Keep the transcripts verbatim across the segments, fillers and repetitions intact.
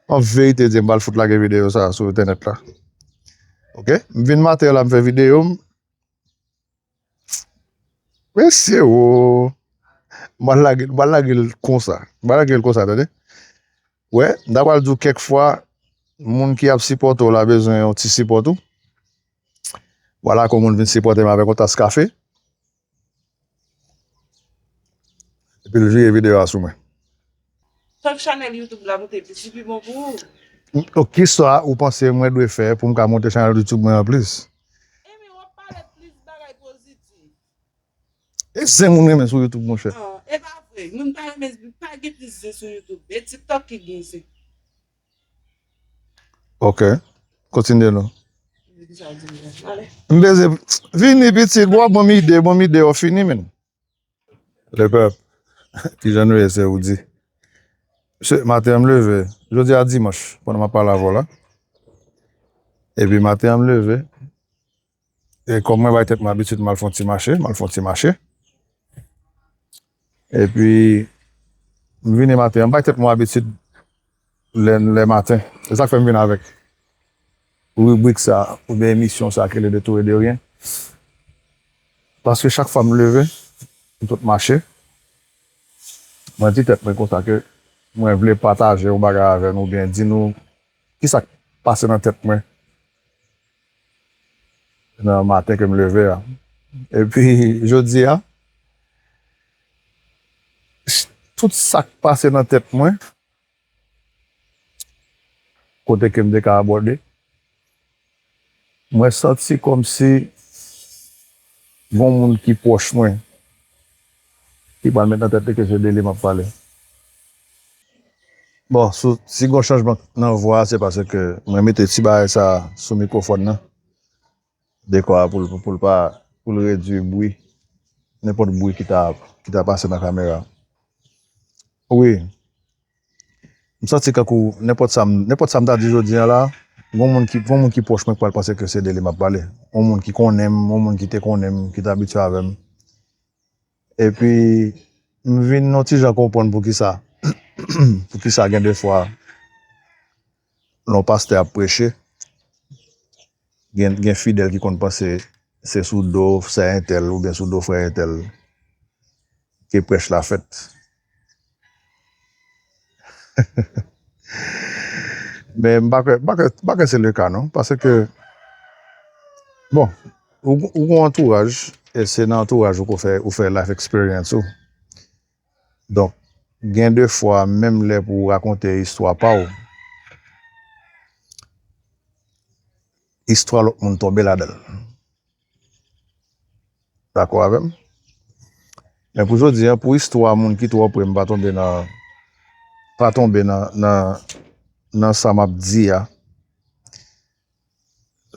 An verite, di m pral fout lage videyo sa sou entènèt la. Ok? M vin maten la, m fè videyo m. Mesye, wo. M pral lage, m pral lage l konsa. M pral lage l konsa, tande. Wè, m ta pral di w kèk fwa, moun ki ap sipòte w la bezwen yon ti sipò tou. Vwala kòman moun vin sipòte m avèk yon tas kafe. Epi l vire videyo a sou mwen. Tank chanèl YouTube la moute plis, li pi bon pou ou. Donk, kisa ou panse mwen dwe fè pou m ka monte chanèl YouTube mwen an plis? Ebyen, w ap pale plis bagay pozitif. E zen moun renmen sou YouTube, monchè. Non, e pa vre. Moun pa renmen, pa gen plis zen sou YouTube. E TikTok ki gen zen. Ok. Kontinye non. M bezwen vini pitit, bro, ban m ide, ban m ide, w fini, men. Lepèp, kijan nou ye, se ou di. Se maten an m leve, jodi a dimanch, pandan m ap pale avè w la. Epi maten an m leve, e kòm mwen bay tèt mwen abitid m al fè yon ti mache, m al fè yon ti mache. Epi, m vini maten an, m bay tèt mwen abitid lè, lè maten. Se sa k fè m vin avèk ribrik sa, oubyen emisyon sa ki rele De tout et de rien. Paske chak fwa m leve, m sot mache, mwen di tèt mwen konsa ke mwen vle pataje yon bagay avè nou, oubyen di nou kisa k pase nan tèt mwen nan maten ke m leve a. Epi, jodi a, tout sa k pase nan tèt mwen, kote ke m te ka abòde, mwen santi kòmsi gon moun ki pwòch mwen ki pral met nan tèt li ke se de li m ap pale. Bon, sou, si gon chanjman nan vwa a, se paske mwen mete ti bagay sa sou mikwofòn nan. Dekwa pou l, pou l pa, pou l redui bri, nenpòt bri ki ta, ki ta pase nan kamera. Wi. M santi kankou nenpòt sa m, nenpòt sa m ta di jodi a la, gon moun ki, gon moun ki pwòch mwen k pral panse ke se de li m ap pale. Yon moun ki konnen m, yon moun ki te konnen m, ki te abitye avè m. Epi, m vin yon ti jan konprann poukisa, poukisa gen de fwa, lè yon pastè ap preche, gen, gen fidèl ki konn panse se sou do sè entèl oubyen sou do frè entèl ke prèch la fèt. Men m pa kwè, m pa kwè, m pa kwè se le ka non, paske, bon, ou, ou gon antouraj, e se nan antouraj ou ko fè, ou fè life experience ou. Donk, gen de fwa, menm lè pou w rakonte istwa pa w, istwa lòt moun tonbe ladan l. Dakò avè m? Men pou jodi a, pou istwa moun ki twò pre m pa tonbe nan, pa tonbe nan, nan, nan sa m ap di a,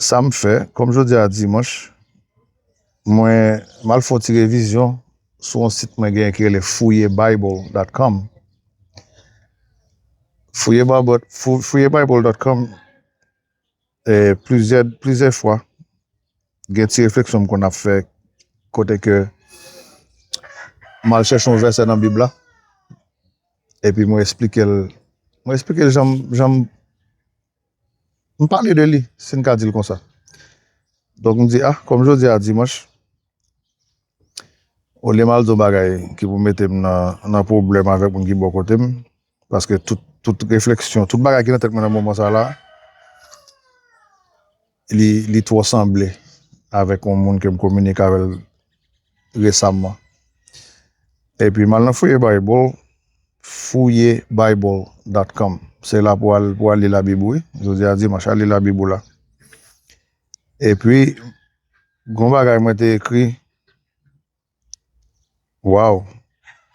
sa m fè, kòm jodi a dimanch, mwen, m al fè yon ti revizyon sou yon sit mwen genyen ki rele fouye bible dot com. Fouye Bible, fou-, fouye bible dot com, e, plizyè, plizyè fwa, gen ti refleksyon m konn ap fè kote ke m al chèche yon vèsè nan Bib la, epi mwen esplike l, mwen esplike l jan m, jan m, m pale de li, si n ka di l konsa. Donk, m di, a, kòm jodi a dimanch, olye m al di yon bagay ki pou mete m nan, nan pwoblèm avèk moun ki bò kote m, paske tout, tout refleksyon, tout bagay ki nan tèt mwen nan moman sa la, li, li twò sanble avèk yon moun ke m kominike avè l resaman. Epi m al nan fouye Bible, fouye bible dot com. Se la pou al, pou al li Labib ou, wi. Jodi a dimanch, al li Labib ou la. Epi, gon bagay mwen te ekri, waw,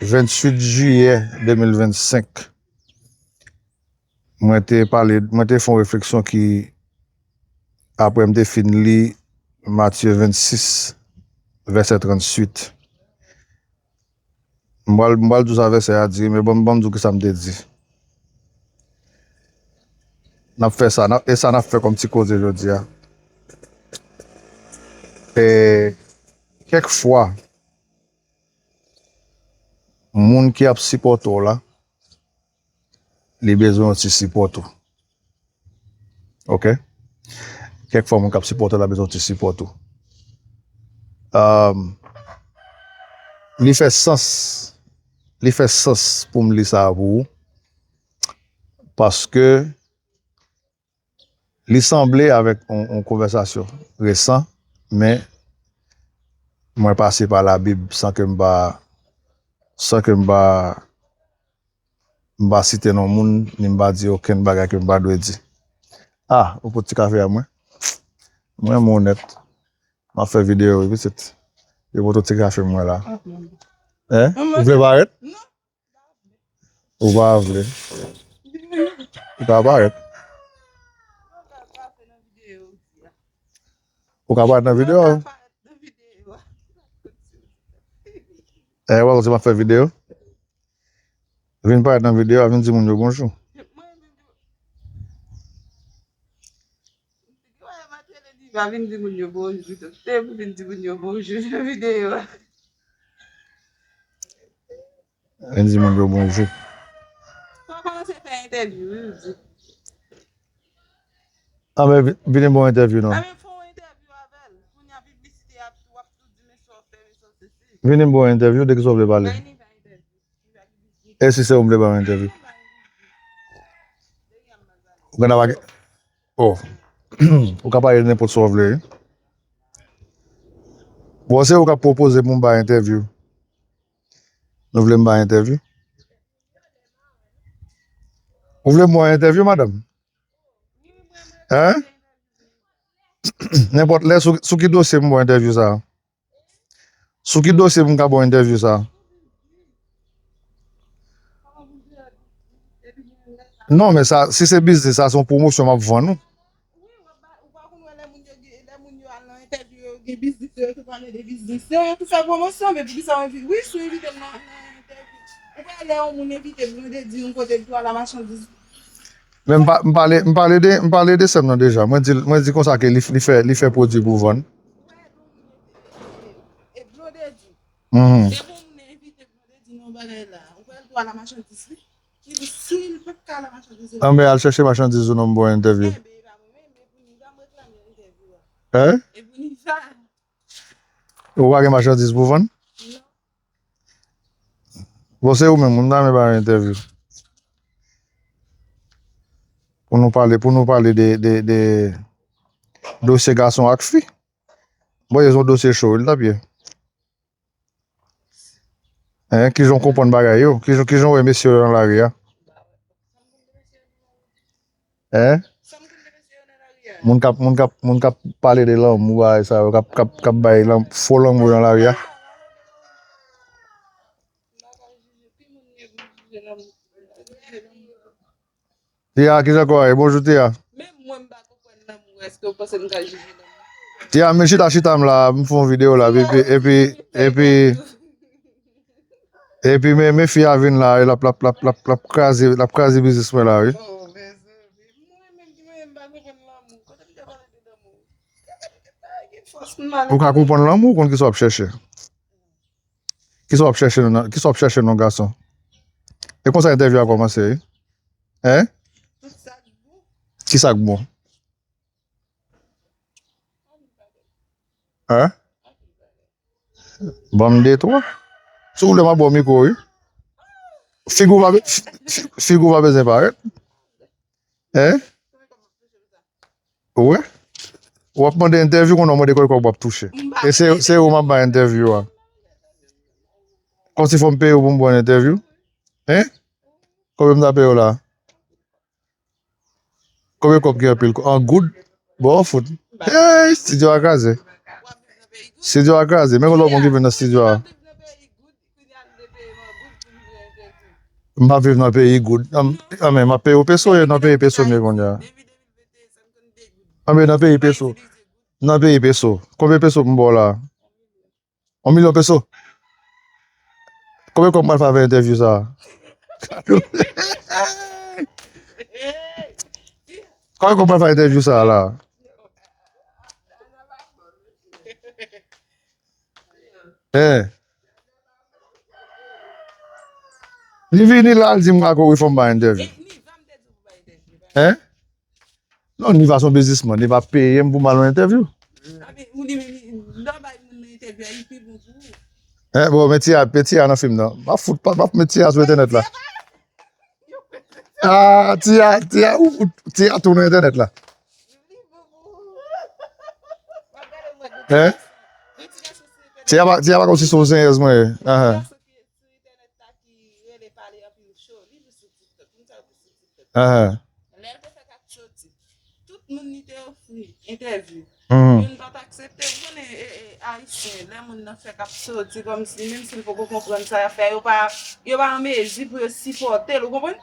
venntuit jiyè de mil vennsenk, mwen te pale, mwen te fè yon refleksyon ki, apre m te fin li Matye vennsis, vèsè tranntuit. M pral, m pral di w sa vèsè a di, men ban m, ban m di w kisa m te di. N ap fè sa, n ap, e sa n ap fè kòm ti koze jodi a. E, kèk fwa, moun ki ap sipòte w la, li bezwen yon ti sipò tou. Ok? Kèk fwa, moun k ap sipòte w la bezwen yon ti sipò tou. Um, li fè sans, li fè sans pou m li sa a pou ou, paske li sanble avèk yon, yon konvèsasyon resan, men mwen pase pa Labib san ke m pa, san ke m pa, m pa site non moun, ni m pa di okenn bagay ke m pa dwe di. Ah, ou pot ti kafe a mwen? Mwen, mwen onèt. M ap fè videyo, wi, pitit. Yo pot ti kafe mwen la. Hein? Ou vle parèt? Ou pa vle. Ou ka parèt. Ou ka parèt nan videyo a. Eh, wè, se m ap fè videyo. Vin parèt nan videyo a, vin di moun yo bonjou. Pa vin di moun yo bonjou, tou. Se pou vin di moun yo bonjou nan videyo a. Vin di moun yo bonjou. Fò w kòmanse fè entèvyou, wi, ou di. Ah, men vi-, vini bon entèvyou, non. Ah, men fè yon entèvyou avè l. Kounye a piblisite a, w ap tou di, men sa w fè, men sa w se, se. Vini bon entèvyou, de ki sa w vle pale? Bay ni fè entèvyou. E si se ou m vle ba yon entèvyou? Ou konn ap, oh. Ou ka pale de nenpòt sa w vle, wi. Bon, se ou k ap pwopoze pou m ba entèvyou. Nou vle m ba entèvyou? Ou vle m ba entèvyou, madanm? Hein? Nenpòt lè, sou, sou ki dosye m ba entèvyou sa a? Sou ki dosye pou m ka ba w entèvyou sa a? Non, men sa, si se biznis, sa se yon pwomosyon m ap vann ou. Wi, w ap ba, ou pa konn wè lè moun yo gen, lè moun yo al nan entèvyou yo, gen biznis yo, yo tou pale de biznis yo, yo tou fè pwomosyon, men poukisa w envi-, wi, si w envite m nan, nan entèvyou, ou pa wè lè yon moun envite m, Blondedy, yon kote l tou al a machandiz. Men m pa, m pale, m pale de, m pale de sè m nan deja. Mwen di, mwen di konsa ke li, li fè, li fè pwodui pou vann. E Blondedy. Mhm. E bon, moun envite Blondedy nan bagay la. Ou wè l tou al a machandiz li. Li di si l pa ka al a machandiz li. Anben, al chèche machandiz ou non, m ba w entèvyou. Enben, e pa mwen menm, e pou ni sa m reklame entèvyou a. Hein? E pou ni sa. Ou pa gen machandiz pou vann? Non. Bon, se ou menm, moun nan men ba entèvyou. Pou nou pale, pou nou pale de, de, de dosye gason ak fi. Bon, se yon dosye cho, wi, l t ap ye. Hein, kijan w konprann bagay yo? Kijan, kijan w wè mesye yo nan lari a? Hein? Moun k ap, moun k ap, moun k ap pale de lanmou, bagay sa yo, k ap, k ap, k ap bay lan-, fo lanmou nan lari a. Tia, kijan kò a ye? Bonjou, Tia. Menm mwen, m pa konprann lanmou. Èske w panse m ka jije lanmou? Tia, men chita, chita m la, m fè yon videyo la, epi, epi, epi, epi, men, men fi a vin la, l ap, l ap, l ap, l ap, l ap kraze, l ap kraze biznis mwen la, wi. Oh, mezanmi. Mwen menm ki mwen, m pa konprann lanmou. Kote m te pale de lanmou? Kote m te pale de fòs m mal. Ou ka konprann lanmou, ou konn kisa w ap chèche. Kisa w ap chèche nan, kisa w ap chèche nan gason? E konsa entèvyou a kòmanse, wi. Hein? Tout sa k bon. Kisa k bon? Hein? Ban m de twa. Si w vle, m ap ba w mikwo, wi. Figi w pa be-, fi-, fi-, figi w pa bezwen parèt. Hein? Ou wè? W ap mande entèvyou, kounye a w mande kòb w ap touche. E se, se ou m ap bay entèvyou a. Kòmsi fò m peye w pou m ba w entèvyou? Hein? Konbyen m ta peye w la? Konbyen kòb ki anpil? An goud? Bon, fout. Hey, studio a kraze. Studio a kraze. Men yon lòt moun ki vin nan studio a. M pa viv nan peyi goud. An, an, men m ap peye w peso, e nan peyi peso m ye kounye a. An, men nan peyi peso. Nan peyi peso. Konbyen peso pou m ba w la? Yon milyon peso. Konbyen kòb m pral fè avè entèvyou sa a? Konbyen kòb m pral fè entèvyou sa a la? Hein? Li vini la, l di m ka kouri fò m bay entèvyou. Hein? Oh, Niva se yon biznismann, li pa peye m pou m al nan entèvyou. Abi, ou di, lè w bay moun nan entèvyou a, li pi bon pou ou. Eh, bon, men Tia, men Tia nan fim nan. M ap fout, m ap met Tia sou entènèt la. Ah, Tia, Tia, ou, ou, Tia tou nan entènèt la. Hein? Tia pa, Tia pa kòmsi se yon zenyèz mwen ye. Ahan. Ahan. Lè l te fèk ap soti, tout moun li te ofri entèvyou. Youn pa t aksepte. Ou konnen, e, e, Ayisyen, lè moun nan fèk ap soti, kòmsi, menm si l poko konprann sa y ap fè, yo pa, yo pa an mezi pou yo sipòte l, ou konprann?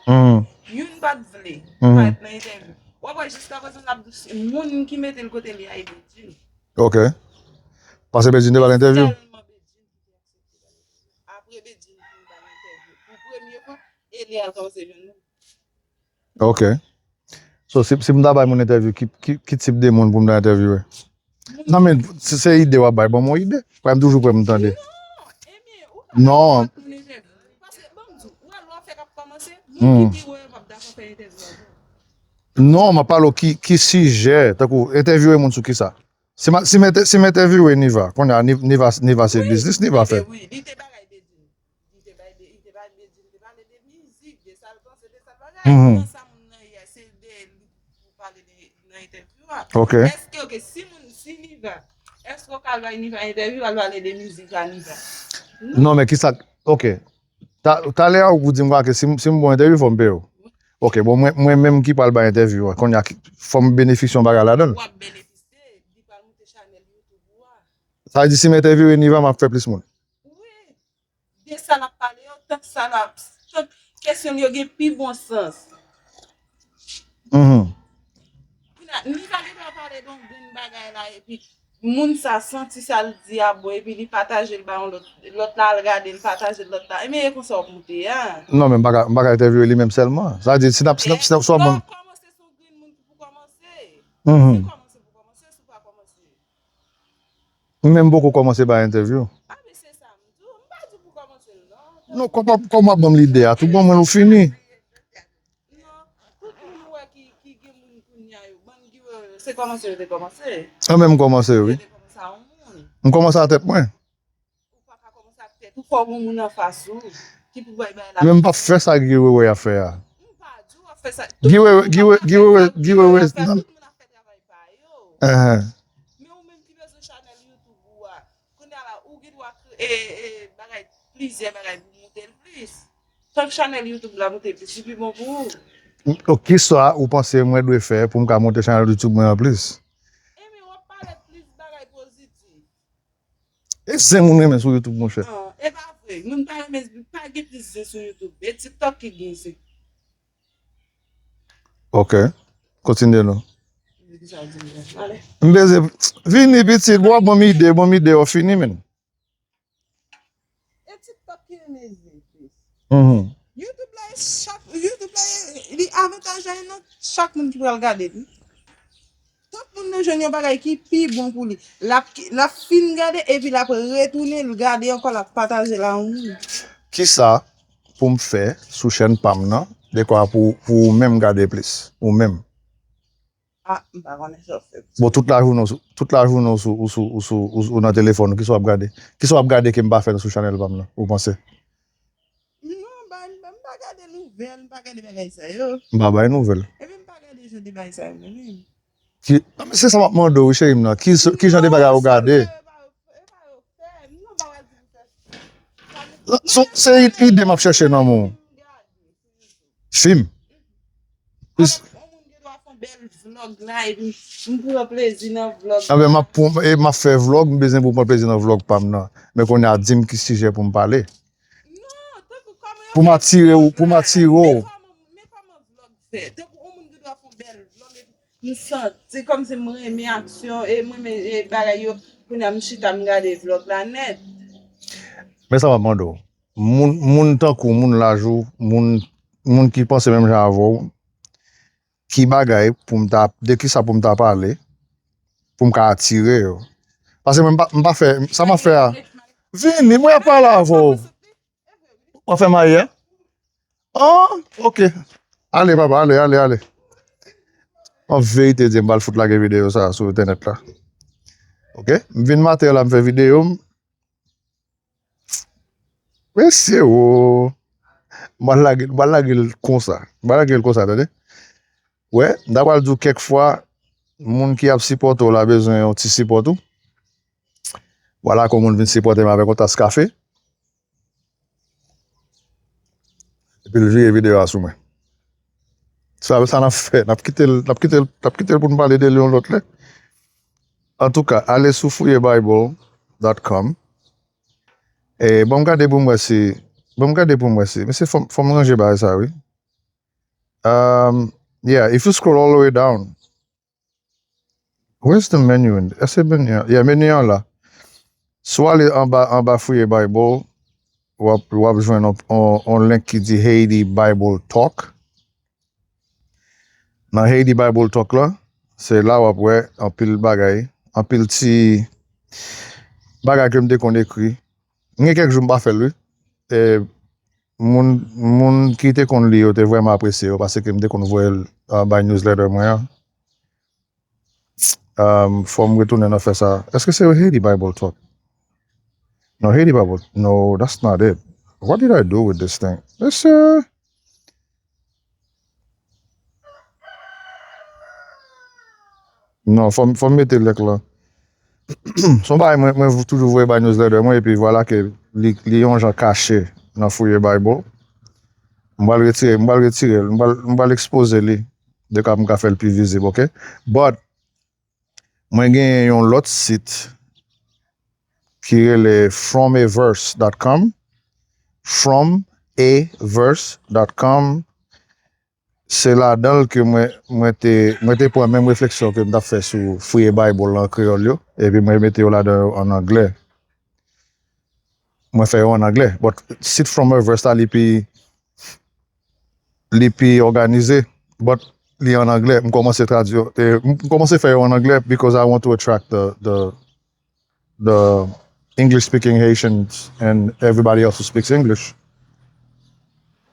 Youn pa t vle parèt nan entèvyou. W ap wè jiskaprezan l ap di moun ki mete l kote li a, e Bedjine. Ok. Paske Bedjine te ba l entèvyou? Sèlman Bedjine ki te aksepte ba l entèvyou. Apre Bedjine fin ba l entèvyou, pou premye fwa, e li al kòmanse jwenn moun. Ok. So, si, si m ta bay moun entèvyou, ki, ki, ki tip de moun pou m ta entèvyouwe? Non, men se, se ide w ap bay. Ban m yon ide. Paske m toujou prè pou m tande. Non, ebyen, ou pa Non. Bay moun entèvyou. Paske, ban m di w, ou wè lè w fèk ap kòmanse, moun ki pi wo yo p ap dakò fè entèvyou avè w. Non, m ap pale w ki, ki sijè, tankou entèvyouwe moun sou kisa? Si m, si m, entè- si m entèvyouwe Niva, kounye a Ni- Niva, Niva se biznis, Niva fè. Wi, li te bagay Bedjine. Li te bay, li te bay Bedjine, li te pale de mizik, de sa l panse, de sa l bagay. Nan sa moun nan ye a, se de li pou pale de, nan entèvyou a. Ok. Èske, ok, si moun, si Niva, èske w ka al bay Niva entèvyou, al pale de mizik a Niva? Non, men kisa, ok. Ta- Talè a ou di m ke si, m- si m ba w entèvyou, fò m peye w. Ok, bon, mwen, mwen menm ki pral bay entèvyou a, kounye a, ki- fò m benefisye yon bagay ladan l. W ap benefisye, li pral moute chanèl YouTube ou a. Sa vle di si m entèvyouwe Niva, m ap fè plis moun. Wi. De sa l ap pale yo, tank sa l ap, tank kesyon l yo gen pi bon sans. Mhm. Kounye a, Niva gen dwa pale de yon grenn bagay la, epi moun sa santi sa l di a bon, epi li pataje l ba yon lòt, lòt la al gade l, pataje l lòt la. Ebyen, e konsa w ap moute a. Non, men m pa ka, m pa ka entèvyouwe li menm sèlman. Sa vle di, si n ap, si n ap, si n ap, si w ap ban m. Lè w kòmanse, se yon grenn moun ki pou kòmanse. Mhm. Se kòmanse pou kòmanse, si w pa kòmanse. Mwen menm m poko kòmanse bay entèvyou. A, men se sa m di w. M pa di w pou kòmanse l, non. Non, kòman, kòman w ap ban m lide a? Tou bon, mwen, ou fini. Non, tout moun ou wè ki, ki gen moun kounye a yo, bann ki wè yo, se kòmanse yo te kòmanse. Mwen menm m kòmanse, wi. Yo te kòmanse a yon moun. M kòmanse a tèt mwen. Ou pa ka kòmanse ak tèt ou, fò w gen yon moun anfas ou ki pou bay bagay la. Men m p ap fè sa Guy Wewe ap fè a. M pa di w ap fè sa. Guy Wewe, Guy Wewe, Guy Wewe, Guy Wewe, tout moun ap fè travay pa yo. Ahan. Men ou menm ki bezwen chanèl YouTube ou a, kounye a la, ou gen dwa kre- e, e, bagay, plizyè bagay pou moute l plis. Tank chanèl YouTube la moute plis, li pi bon pou ou. Donk, kisa ou panse mwen dwe fè pou m ka monte chanèl YouTube mwen an plis? Ebyen, w ap pale plis bagay pozitif. E zen moun renmen sou YouTube, monchè. Non, e pa vre. Moun pa renmen, pa gen plis zen sou YouTube. E TikTok ki gen zen. Ok. Kontinye non. Kisa w di m la? Ale. M bezwen vini pitit, bò, ban m ide, ban m ide, yo fini, men. E TikTok ki renmen zen plis. Mhm. YouTube la, e chak, YouTube la, e, li avantaj la, e nan chak moun ki pral gade li. Tout moun nan jwenn yon bagay ki pi bon pou li. L ap, l ap fin gade, epi l ap retounen, l gade ankò, l ap pataje l a yon moun. Kisa pou m fè sou chèn pa m nan, dekwa pou, pou ou menm gade plis, ou menm? Ah, m pa konnen sa w fè. Bon, tout lajounen w sou, tout lajounen w sou, ou sou, ou sou, ou, ou nan telefòn ou, kisa w ap gade? Kisa w ap gade ke m pa fè sou chanèl pa m nan, ou panse? Non, m pa, m pa gade nouvèl, m pa gade bagay sa yo. M pa bay nouvèl. Epi m pa gade jan de bagay sa yo menm. Ki, se sa m ap mande w, wi, cheri m nan. Ki, ki jan de bagay ou gade? Non, se, se ide m ap chèche nan men w. Fim. Yon moun gen dwa fè yon bèl vlòg la, epi m pran plezi nan vlòg la. Anben, m ap pran, e m ap fè vlòg, m bezwen pou pran plezi nan vlòg pa m nan. Men kounye a, di m ki sijè pou m pale. Non, tankou kòman yo fè vlòg la. Pou m atire w, pou m atire w. Men kòman, men kòman vlòg fè? Tankou yon moun gen dwa fè yon bèl vlòg, epi m santi kòmsi m renmen aksyon, e m renmen, e, bagay yo, kounye a m chita m gade vlòg la nèt. Men sa m ap mande w. Moun, moun tankou w, moun laj ou, moun, moun ki panse menm jan avè w, ki bagay pou m ta, de kisa pou m ta pale, pou m ka atire yo. Paske mwen m pa, m pa fè, sa m ap fè a. Vini, mwen ap pale avè w. W ap fè mayi a? Ah, ok. Ale, papa, ale, ale, ale. an verite di, m pral fout lage videyo sa a sou entènèt la. Oke? M vin maten an la, m fè videyo m. Mesye, wo! M pral lage, m pral lage l konsa. M pral lage l konsa, tande. Wè, m ta pral di w kèk fwa, moun ki ap sipòte w la bezwen yon ti sipò tou. Vwala kòman moun vin sipòte m avèk yon tas kafe. Epi l vire videyo a sou mwen. Sa, sa n ap fè, n ap kite l, n ap kite l, n ap kite l pou n pale de li yon lòt lè. Antouka, ale sou fouye bible dot com. E, ban m gade pou m wè si, ban m gade pou m wè si, mesye, fò m, fò m ranje bagay sa, wi. Um, yeah, if you scroll all the way down, where's the menu? In, èske menu an? Yeah, menu an la. Si w ale anba, anba fouye Bible, w ap, w ap jwenn on, on, on link ki di Haiti Bible Talk. Nan Haiti Bible Talk la, se la w ap wè anpil bagay, anpil ti bagay ke m te konn ekri. M gen kèk jou m pa fè l, wi. E moun, moun ki te konn li yo te vrèman apresye yo, paske m te konn voye l, ah, bay newsletter mwen an. Um, fò m retounen nan fè sa. Èske se Haiti Bible Talk? No, Haiti Bible. No, that's not it. What did I do with this thing? Mesye. Non, fò m, fò m mete link lan. Se yon bagay mwen, mwen toujou voye bay newsletter mwen, epi vwala ke li, li yon jan kache nan fouye Bible. M pral retire, m pral retire l, m pral, m pral ekspoze li. De ka m ka fè l pi vizib, oke? But, mwen genyen yon lòt sit ki rele from a verse dot com. From a verse dot com. Se ladan l ke mwen, mwen te, mwen te pran menm refleksyon ke m t ap fè sou fouye Bible an kreyòl yo, epi mwen mete yo ladan yo an anglè. Mwen fè yo an anglè. But sit from a verse la, li pi, li pi òganize, but li an anglè. M kòmanse tradui yo. E, m kòmanse fè yo an anglè because I want to attract the, the, the English speaking Haitians and everybody else who speaks English.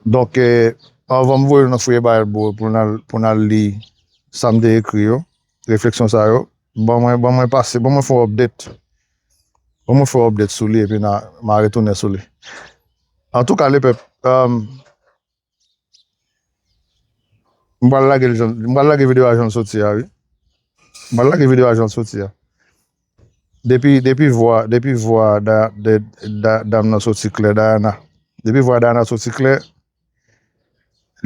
Donk, eh, anvan m voye nou fouye Bible pou n al, pou n al li sa m te ekri yo, refleksyon sa yo, ban mwen, ban mwen pase, ban mwen fè yon update. Ban mwen fè yon update sou li, epi n a, m a retounen sou li. Antouka, lepèp, um, m pral lage l jan, m pral lage videyo a jan l soti a, wi. M pral lage videyo a jan l soti a. Depi, depi vwa, depi vwa da, de, da, dam nan soti klè, Diana. Depi vwa Diana soti klè,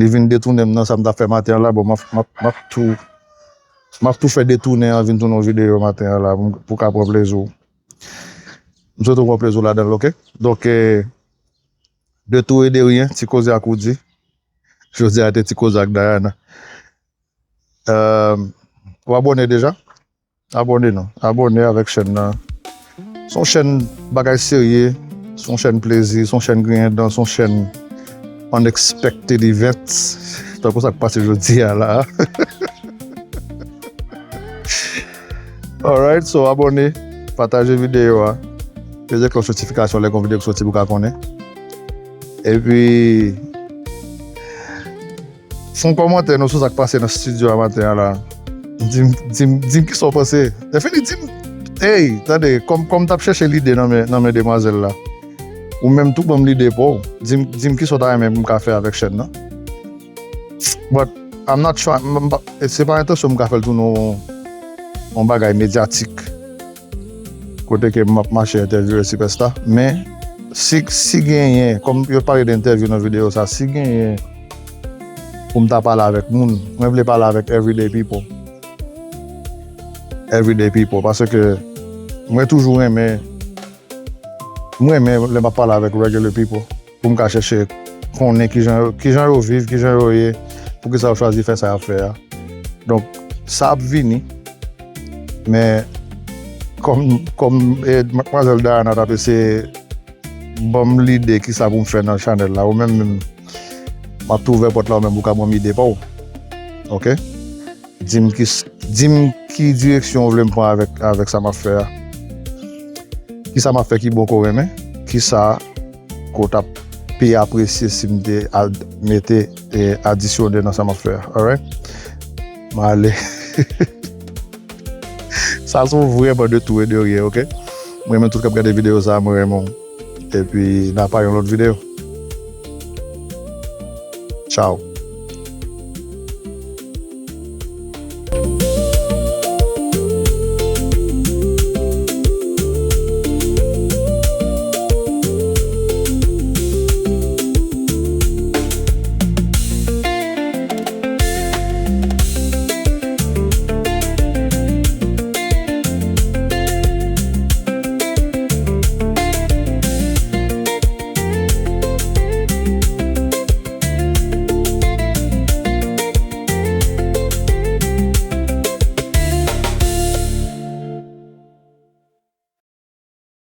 li vin detounen m nan sa m t ap fè maten an la. Bon, m ap, m ap, m ap tou, m ap tou fè detounen an vin tounen yon videyo maten an la pou, pou ka pran plezi w. M swete w pran plezi w ladan l, oke? Donk, eh, de tout et de rien, ti koze ak Woody. Jodi a te ti koze ak Diana. Euh, w abòne deja? Abòne non. Abòne avèk chèn nan. Se yon chèn bagay serye, se yon chèn plezi, se yon chèn griyen dan, se yon chèn unexpected events. Tankou sa k pase jodi a la. Alright, so abòne, pataje videyo a, peze klòch notifikasyon lè gen videyo k soti pou ka konnen. Epi, fè yon kòmantè nou sou sa k pase nan estidyo a maten an la. Di m, di m, di m kisa w panse. Lè fini, di m, hey, tande, kòm, kòm m t ap chèche lide nan men, nan men demwazèl la. Ou menm tou ban m lide pa w. Di m, di m kisa w ta renmen pou m ka fè avèk chèn nan. But I'm not trying, m, m, pa- se pa entansyon m ka fè l tounen yon, yon bagay medyatik. Kote ke m ap mache entèvyouwe sipèsta. Men, si, si genyen, kòm yo pale de entèvyou nan videyo sa, si genyen pou m ta pale avèk moun, mwen vle pale avèk everyday people. Everyday people. Paske mwen toujou renmen, mwen renmen lè m ap pale avèk regular people. Pou m ka chèche konnen kijan, kijan yo viv, kijan yo ye, poukisa yo chwazi fè sa y ap fè a. Donk, sa ap vini. Men, kòm, kòm, eh, madmwazèl Diana t ap eseye ban m lide kisa pou m fè nan chanèl la, ou menm, menm, m ap tou ouvè pòt la, ou menm, ou ka ban m ide pa w. Oke? Di m ki, di m ki direksyon w vle m pran avèk, avèk sa m ap fè a. Kisa m ap fè ki bon ke w renmen? Kisa ke w t ap pi apresye si m te al mete, eh, adisyone nan sa m ap fè a? Alright? M ale. Sa se yon vrèman de tou e de ryen, oke? Mwen renmen tout k ap gade videyo sa, mwen renmen w. Epi n a pa yon lòt videyo. Tchao.